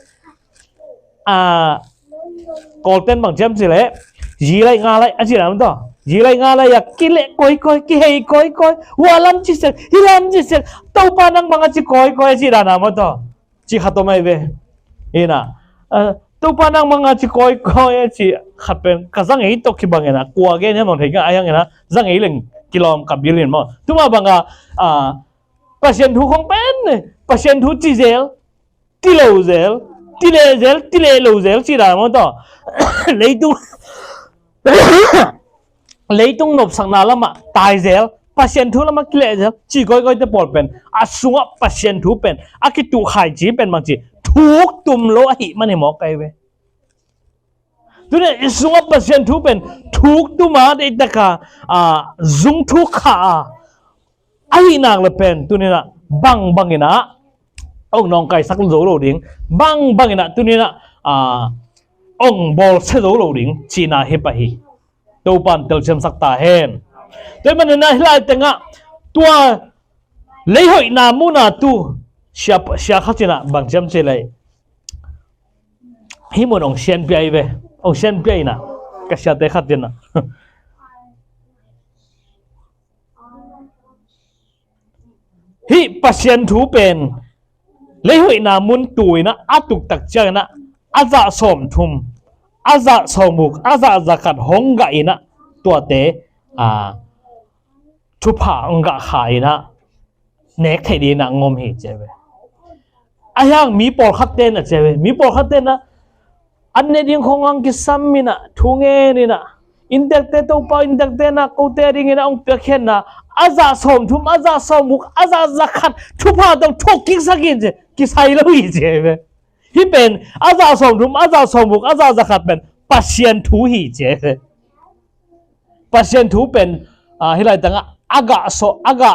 Kawlten bang ciam cileh zi lai nga lai a ci dan maw taw. Zi lai nga lai a kileh kawikawi, kihei kawikawi. Hua lam ci sek, hi lam ci sek. Topa nang bang a ci kawikawi a ci dan a maw taw. Ci khat om ahi ve. Inah Topa nang bang a ci kawikawi a ci khat pen ka zangei tawh kibang inah kua gen hiam bang thei ka a hiang inah zangei leng kilawm ka bil in maw. Tuma banga Pasian thu khong pen Pasian thu ci zel, ti lo zel, ti leh zel, ti leh lo zel ci dan maw taw. Leitung leitung nopsakna lamah tai zel, Pasian thu lamah kileh zel ci kawikawi te pawl pen a sungah Pasian thu pen a kituh khaici pen bangci thuktum lo ahih man hi mawk ahi ve. Tuni i sungah Pasian thu pen thuktuma deihtaka zung thuk kha a ahih nak le pen tuninah bang banginah ong nawngkaisak zo lo ding, bang banginah tuninah ong bawlsia zo lo ding cihna hi pah hi. Topan telsiamsak ta hen. Tua hi maninah hih lai tengah tua leihoihna muna tu sia, sia khat inah bang ciam cileh hih mun ong sianpia hi ve. Ong sianpia inah ka siate khat inah hih Pasian thu pen leihoihna mun tu inah a tuktak cianginah a zah sawmthum, a zah sawmguk, a zah zakhat hong gah inah tuate thupha hong gah kha inah nek theih dinah ngom hi ci ve. A hiang mi pawlkhat tenah ci ve, mi pawlkhat tenah an ne ding khong ang kisam inah thu ngen inah inntekte Topa inntekte na kote dinginah hong piakkhiatna a zah sawmthum, a zah sawmguk, a zah zakhat thupha tawh thuk kiksak in ci kisai lo hi ci ve. Hih pen a zah sawmthum, a zah sawmguk, a zah zakhat pen Pasian thu hi ci ve. Pasian thu pen hih lai tangah a gah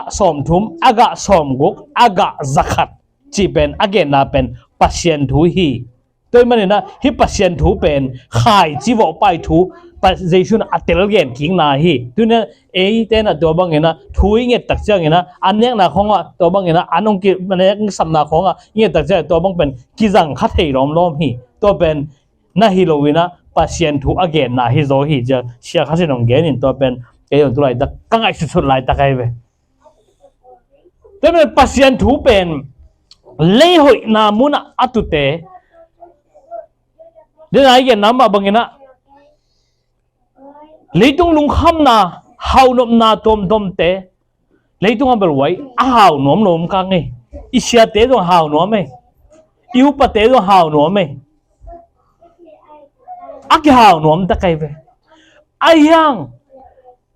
sawmthum, a gah sawmguk, a gah zakhat cih pen a genna pen Pasian thu hi. Tua hi maninah hih Pasian thu pen khaici vawhpai thu Jesu in a tel genkikna hi. Tuinah eite inah tua banginah thu i ngettak cianginah an nekna khawngah tua banginah an hong kinek sapna khawngah i ngettak ciangah tua bang pen kizang kha thei lawmlawm hi. Tua pen na hi loinah Pasian thu a genna hi zaw hi cia sia khat in hong genin tua pen kei hong tu laitak ka ngaihsutsut laitak ahi ve. Tua pen Pasian thu pen leihoihna munah a tute dena i genna mah banginah leitung lungkhamna haunopna tuamtuamte leitung a beluai a hau nuam nuam kang ei. I siate zong hau nuam ei. I upate zong hau nuam ei. a kihau nuam ta kai ve. Ahi hang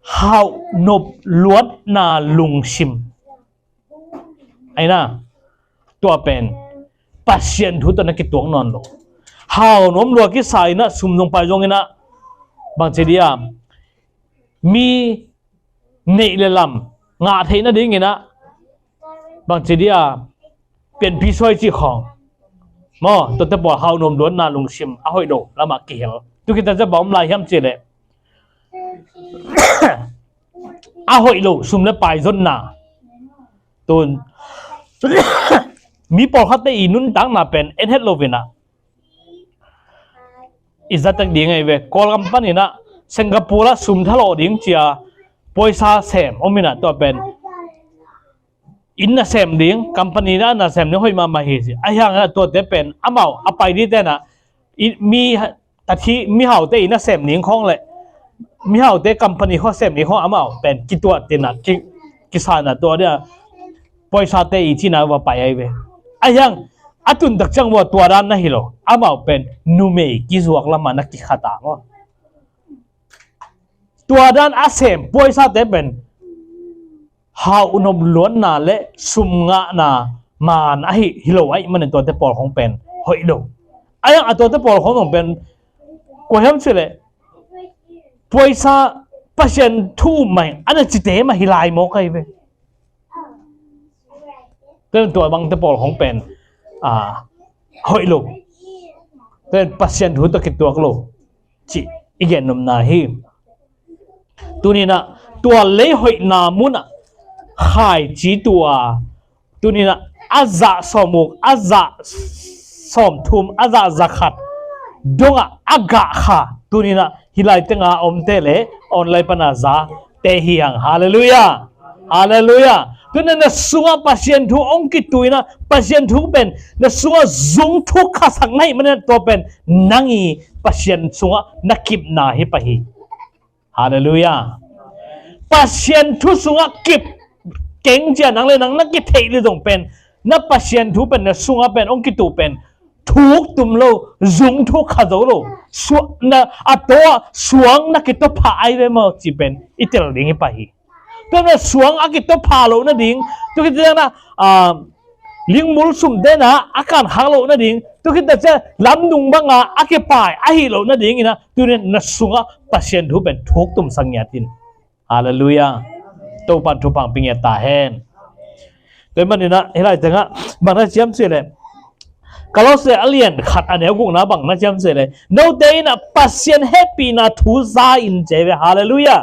hau nop luatna lungsim. Aina, tua pen Pasian thu tawh na kituak nawn lo. Hau nuam lua kisa inah sum zong pai zong inah bangci dia mi neih le lam ngah theih nading inah bangci dia pianphi suai cih khawng maw, tuate pawl hau nuam luatna lungsim a hoih lo lamah kihel. Tukita cia bang om lai hiam cih leh a hoih lo sum le pai zonna tun mi pawlkhatte i nuntakna pen en het lo inah i zatek ding ahi ve. Kawlgam paninah Singapore ah sum thalawh ding cia poisa sem om inah tua pen inn na sem ding, company na na sem ding hoih mahmah hi si. Ahi hang inah tuate pen amau a pai dite inah mi tathi mihaute inn na sem ding khawng le mihaute company khawng sem ding khawng amau pen kituah tinah ki, kisa inah tua dia poisate i cina va pai ahi ve. Ahi hang a tuntak ciang vua tua dan na hi lo. Amau pen numei kizuak lamah na kikhata maw. Tua dan a sem poisate pen hau nop luatna le sum ngahna man ahi hi lo ahih manin tuate pawl khawng pen hoih lo. Ahi hang a tuate pawl khawng zong pen kua hiam cih leh poisa Pasian thu um mah hi a na cite mah hi lai mawk ahi ve. Tua bangte pawl khawng pen hoih lo. Tua Pasian thu tawh kituak lo cih i gen nopna hi. Tuninah tua lei hoihna munah khaici tua tuninah a zah sawmuk, a zah sawmthum, a zah zakhat dongah a gah kha tuninah hih lai tenga omte le online pana za te hi hang. Halleluiah. Halleluiah. Tuninah na sungah Pasian thu hong kituinah Pasian thu pen na sungah zung thu khasak na hih maninah tua pen nang i Pasian sungah na kipna hi pah hi. Halleluiah. Pasian thu sungah kip keng cia nang le nang na kitheih li zong pen na Pasian thu pen na sungah pen hong kitu pen thuk tum lo, zung thu kha zo lo, na a to suang na kitopha ai ve maw ci pen i tel ding hi pah hi. Tua na suang a kitopha lo nading tu kitena lingmul sumtena a kankhak lo nading tu kita cia lamnung banga a kipai ahi lo nading inah tunin na sungah Pasian thu pen thuk tumsak ngiat in. Halleluiah. Topan thupha pia ngiat ta hen. Tua maninah hih lai tengah bang na ciam cih leh Kolose a lian khat a neu gukna bang na ciam cih leh note inah Pasian hehpihna thu za in ci ve. Halleluiah.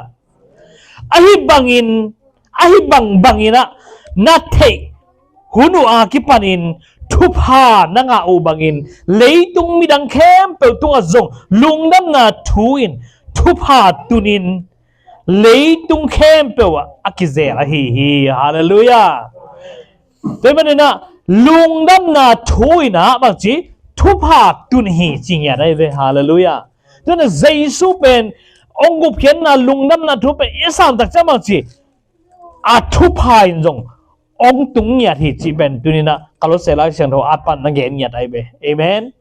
Ahi bangin ahi bang banginah na theih hun uh a kipanin thupha na ngah uh bangin leitung midang khempeuh tungah zong lungdamna thu in thupha tunin leitung khempeuh ah a kizel ahi hi. Halleluiah. Tua maninah lungdamna thu inah bangci thupha tun hi ci ngiat ahi ve. Halleluiah. Tuinah Jesu pen hong gupkhiatna lungdamna thu pen i sangtak ciang bangci a thupha in zong hong tung ngiat hi cih pen tuninah Kolose Lai Siangtho at pan na gen ngiat ahi ve. Amen.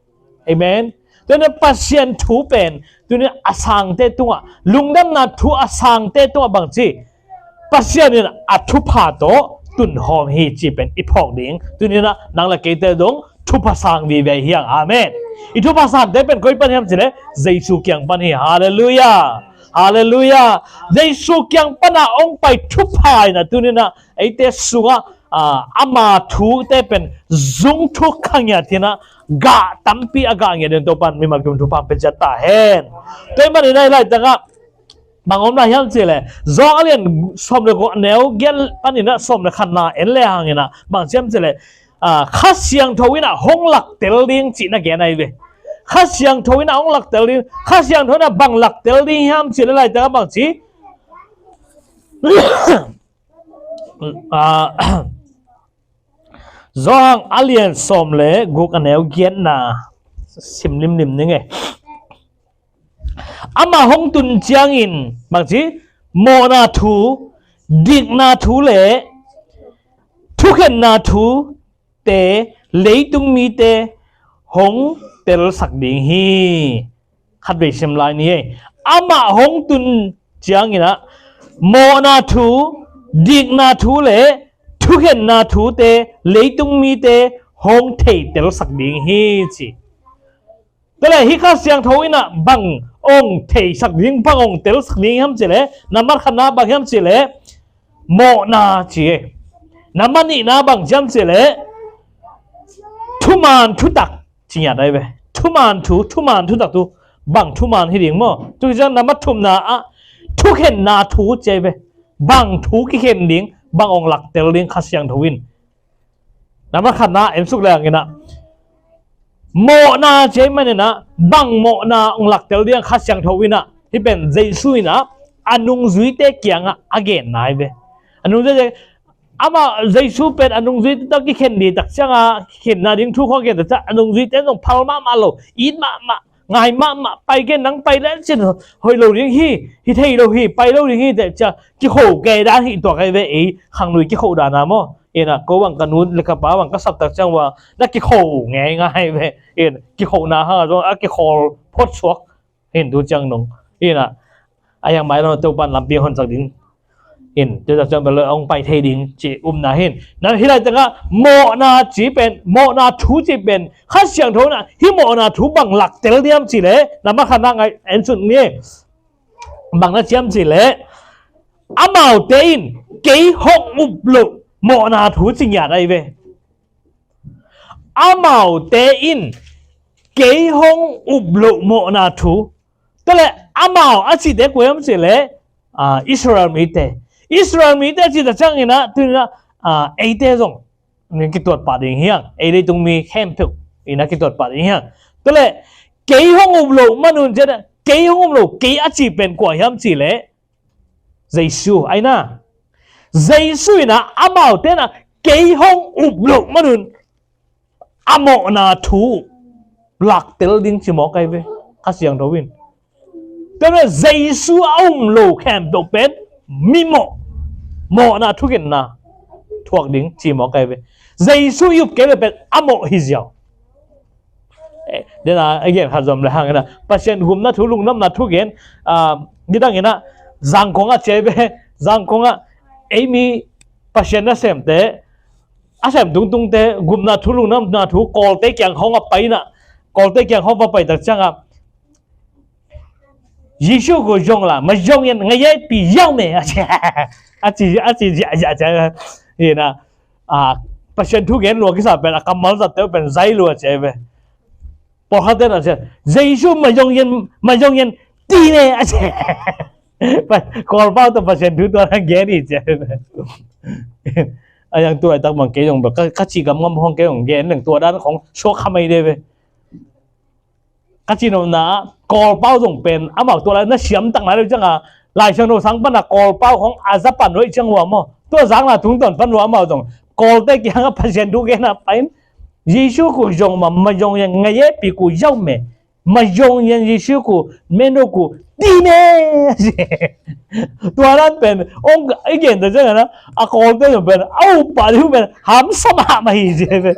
Amen. Tuninah Pasian thu pen tuninah a sangte tungah lungdamna thu a sangte tungah bangci Pasian in a thupha tawh tunhawm hi cih pen i phawk ding. Tuninah nang le keite dong thupha sang vive hiang. Amen. I thupha sangte pen koi pan hiam cih leh Jesu kiang pan hi. Halleluiah. Halleluiah. Jesu kiang pana hong pai thupha inah tuninah eite sungah ama thute pen zung thu kha ngiat hinah gah tampi a gah ngiat in Topan mimal kim thupha pia ciat ta hen. Tua maninah hih lai tengah bang om lai hiam cih leh Johan a lian sawm le guk a neu giat paninah sawm le khatna en le hanginah bang ci hiam cih leh Kha Siangtho inah hong laktel ding cih na gen ahi ve. Kha Siangtho inah hong laktel ding. Kha Siangtho inah bang laktel ding hiam cih leh hih lai tengah bang ci Johan a lian sawm le guk a neu giatna sim limlim ning e. Amah hong tun ciangin bangci mawhna thu, dikna thu le thukhenna thute leitung mite hong telsak ding hi. Khatvei sim lai ni ei. Amah hong tun ciangin ah mawhna thu, dikna thu le thukhenna thute leitung mite hong theitel sak ding hi ci. Tua le hih Kha Siangtho in ah bang hong theisak ding, bang hong telsak ding hiam cih leh, nambat khatna bang hiam cih leh mawhna ci ei. Nambat nihna bang hiam cih leh thuman thutak ci ngiat ahi ve. Thuman thu, thuman thutak tu bang thuman hi ding maw? Tu ciang nambat thumna ah thukhenna thu ci ahi ve. Bang thu kikhen ding, bang hong laktel ding Kha Siangtho in. Nambat khatna en suk leng in ah mawhna ci ahih manin ah bang mawhna hong laktel ding Kha Siangtho in ah, hih pen Jesu in ah a nungzuite kiangah a genna ahi ve. A nungzuite, amah Jesu pen a nungzuite tawh kikhen ding tak ciangah, kikhenna ding thu khawng a gen tak ciang a nungzuite zong phal mahmah lo, it mahmah, ngai mahmah, pai ken nang pai le cin hoih lo ding hi, hi thei lo hi, pai lo ding hi, teh ciang kikho kei dan hi tuak ahi ve. Ei khanglui kikho dan a maw? In ah ko bang ka nu le ka pa bang ka sap tak ciang ua na kikho ngeingai ve. In kikhona hang a zong a kikhawl phot suak. In tu ciang nung in ah a hiang mai lo Topan lampi hon sak ding. In tu tak ciang bel hong pai thei ding ci upna hi. Na hih lai tengah mawhna ci pen, mawhna thu ci pen Kha Siangtho in ah hih mawhna thu bang laktel diam cih leh, nambat khatna ngai en suk ni. Bang na ci hiam cih leh, amaute in kei hong up loh mawhna thu ci ngiat ahi ve. Amaute in kei hong up loh mawhna thu. Tua le amau a cihte kua hiam cih leh, ah, Israel mite. Israel mite a cih tak ciangin ah, tu in ah, ah, eite zong in kituat pah ding hi hang, ei leitung mi khempeuh in ah kituat pah ding hi hang. Tua le kei hong up loh man un ci-in ah, kei hong up loh, kei a cih pen kua hiam cih leh Jesu ahi na. Jesu in ah amaute in ah kei hong up loh man un a mawhna thu laktel ding ci mawk ahi ve Kha Siangtho in. Tua le Jesu a um lo khempeuh pen mimawh, mawhna thugenna thuak ding ci mawk ahi ve. Jesu i up kei le pen a mawh hi ziau. Eh, den a, a gen khat zom le hang in ah Pasian gupna thu, lungdamna thu gen, ah, nidang in ah Zangkong ah ci ahi ve, Zangkong ah ei mi Pasian nasemte, a sem tungtungte gupna thu, lungdamna thu Kawlte kiang hong a pai in ah, Kawlte kiang hong va pai tak ciangah ယေရှုကို ယုံလား၊ မယုံရင် ငရဲပြည်ရောက်မယ် a ci, a ci, a ci, a ci, a ci. Hi na, ah, Pasian thu gen lua kisa pen a kammal zatte pen zai lua ci ahi ve. Pawlkhatte in ah ci, ယေရှု မယုံရင်၊ မယုံရင် တည်မယ် a ci. Kawlpau tawh Pasian thu tua na gen hi ci ahi ve. A hiang tu laitak bang kei zong bel ka, ka cih gamgam khawng kei zong gen leng tua dan khawng suak kha mai de ve. Ka cih nopna ah Kawlpau zong pen amau tua lai na siam tak nai lo ciangah Lai Siangtho sang pan a Kawlpau khawng a za pan lo ahih ciang ua maw, tua zakna tungtawn pan ua amau zong Kawlte kiangah Pasian thu gen a pai in, ယေရှုကို ယုံမှာ၊ မယုံရင် ငရဲပြည်ကို ရောက်မယ်၊ မယုံရင် ယေရှုကို မင်းတို့ကို တည်မယ်. Tua dan pen hong i gen tak ciangah na, a Kawlte zong pen a up pah ding pen hamsa mahmah hi ci ahi ve.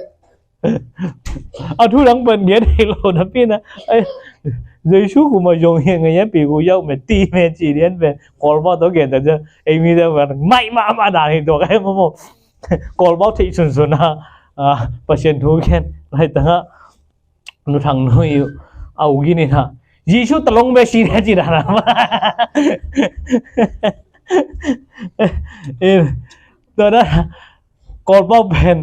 A thu dang pen gen thei lo napi in ah, ai, ယေရှုကို မယုံရင် ငရဲပြည်ကို ရောက်မယ်၊ တည်မယ် ci lian pen Kawlpau tawh gen tak ciang ei mite pen mai mahmah dan hi tuak ahi maw. Kawlpau theih sunsun a, ah, Pasian thu gen laitak ah Nu Thang Nu i a ugin in ah, ယေရှုတစ်လုံးပဲရှိတယ် ci dan a. In, tua dan a Kawlpau pen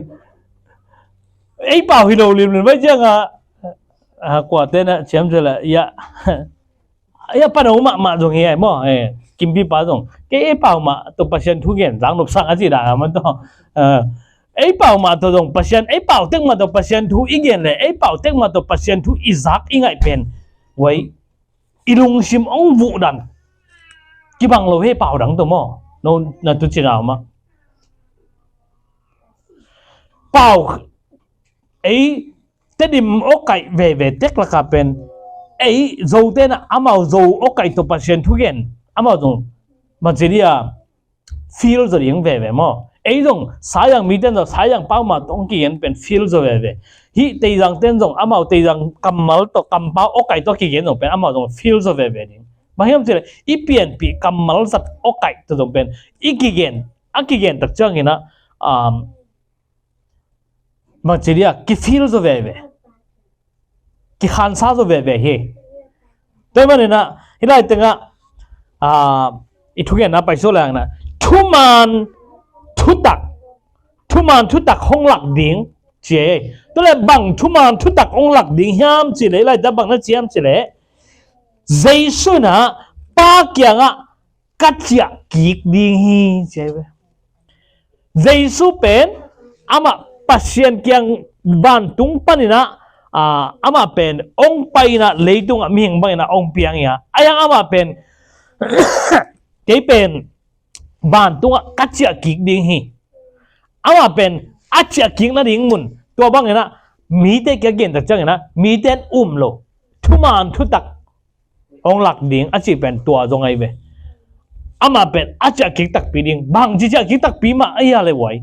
ei pau hi lo limlim bai ciangah, ah, kuate na ciam ci leh, ya, ya, pano mahmah zong hi ai maw, eh, Kimpipa zong kei ei pau mah tawh Pasian thu gen zang nop sang a ci dan a man tawh, eh, ei pau mah tawh zong Pasian, ei pau tek mah tawh Pasian thu i gen leh, ei pau tek mah tawh Pasian thu i zak i ngaih pen, wai, i lungsim hong vuh dan kibang lo hi pau dang tawh maw. No, na tu ci na mah. Pau, ei Tedim awkaih veve tek lakah pen ei Zote in ah amau Zo awkaih tawh Pasian thu gen, amau zong bang ci dia, feel zaw ding veve maw. Ei zong Saizang mite in zong Saizang pau mah tawh hong kigen pen feel zaw veve. Hih Teizang ten zong amau Teizang kammal tawh kampau awkaih tawh kigen zong pen amau zong feel zaw veve ding. Bang hiam cih leh i pianpih kammal zat awkaih tawh zong pen i kigen, a kigen tak ciangin ah, um, bangci dia kifeel zaw veve, kikhansa zaw veve hi. Tua ahih manin ah hih lai tengah, ah, i thugenna paisuak leng ah thuman thutak, thuman thutak hong lak ding ci ei. Tua leh bang thuman thutak hong lak ding hiam cih leh, hih lai tengah bang na ci hiam cih leh, Jesu in ah Pa kiangah ka ciah kik ding hi ci ei ve. Jesu pen amah Pasian kiang vantung panin ah, ah, amah pen hong pai in ah leitungah mihing bangin ah hong piang hi a, ahi hang amah pen kei pen vantungah ka ciah kik ding hi. Amah pen a ciah kik nading mun, tua bangin ah mite kiang gen tak ciangin ah mite in um lo, thuman thutak hong lak ding a cih pen tua zong ahi ve. Amah pen a ciah kik takpi ding, bangci ciah kik takpi mah ahi a le uai.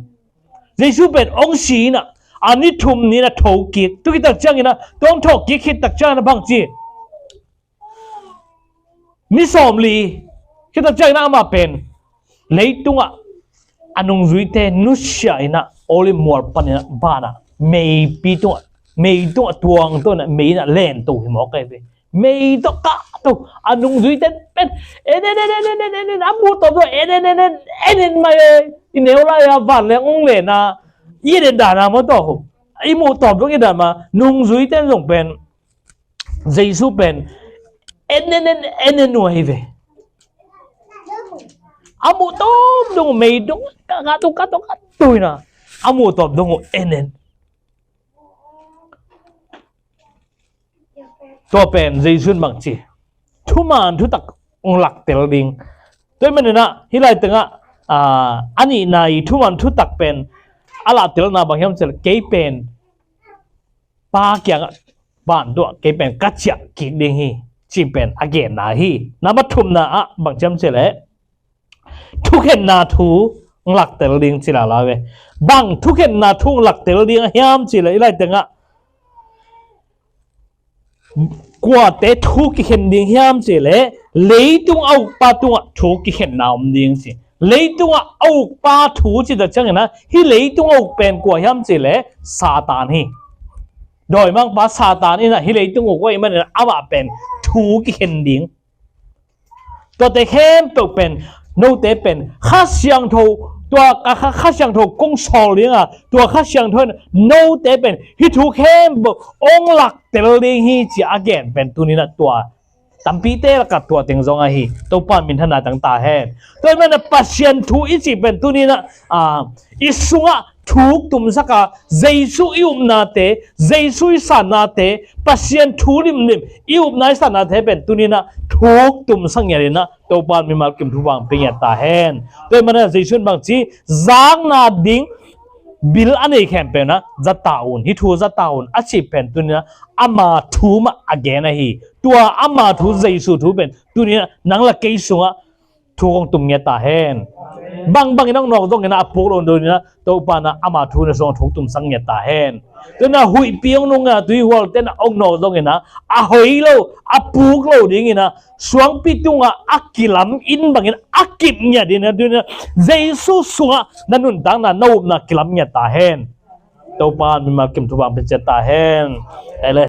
Jesu pen hong si in ah, a ni thum ni in ah tho kik, tu khit tak ciangin ah, tua hong tho kik khit tak ciangin ah bangci, ni sawmli khit tak ciangin ah amah pen leitungah a nungzuite nusia in ah Olive mual panin ah banah meipi tungah, mei tungah tuang tawh in ah mei in ah len to hi mawk ahi ve. Mei tawh kah to, a nungzuite pen en en en en en en en, a muh tawp dong en en en en en en mai e. I neu lai a vanleng hong len a i en en dan a maw tawh, i muh tawp dong i dan ma, nungzuite in zong pen Jesu pen en en en en en uh ahi ve. A muh tawp dong uh mei dong kah kah to, kah to, kah to in ah a muh tawp dong uh en en. Tua pen Jesu in bang ci, thuman thutak hong lak tel ding. Tua ahih manin ah hih lai tengah, ah, a nihna i thuman thutak pen a lak telna bang hiam cih leh kei pen Pa kiangah vantungah kei pen ka ciah kik ding hi, cih pen a genna hi. Na pathumna ah bang ci hiam cih leh thukhenna thu hong lak tel ding ci lala ve. Bang thukhenna thu hong lak tel ding a hiam cih leh hih lai tengah kuate thu kikhen ding hiam cih leh leitung a ukpa tungah thu kikhenna om ding ci. Leitung a ukpa thu ci tak ciangin ah hih leitung a uk pen kua hiam cih leh Satan hi. Dawimangpa Satan in ah hih leitung uk uh ahih manin ah amah pen thu kikhen ding. Tuate khempeuh pen note pen Kha Siangtho, tua ka Kha, Kha Siangtho kong sawl ding a, tua Kha Siangtho in note pen hih thu khempeuh hong lak tel ding hi ci a gen pen tuni in ah tua tampite lakah tua teng zong ahi. Topa minthanna tang ta hen. Tua ahih manin ah Pasian thu i cih pen tuni in ah, ah, i sungah thuk tumsak a, Jesu i upnate, Jesu i sannate, Pasian thu limlim i upna i sannate pen tuni in ah thuk tumsak ngiat in ah Topa mimal kim thupha hong pia ngiat ta hen. Tua ahih manin ah Jesu in bang ci, zakna ding bil a nei khempeuh in ah za ta un, hih thu za ta un a cih pen tuni in ah ama thu mah a gen ahi. Tua ama thu, Jesu thu pen tuni in ah nang le kei sungah thuk hong tum ngiat ta hen. Bang bangin hong nawk zongin ah a puk lo ding in ah Topa in ah ama thu na sungah thuk tumsak ngiat ta hen. Tua in ah huihpi hong nung a tuihualte in ah hong nawk zongin ah a hoi lo, a puk lo dingin ah suangpi tungah a kilam inn bangin a kip ngiat dingin ah tuni in ah Jesu sungah na nuntakna, na upna kilam ngiat ta hen. Topa mimal kim thupha hong pia ciat ta hen. Amen.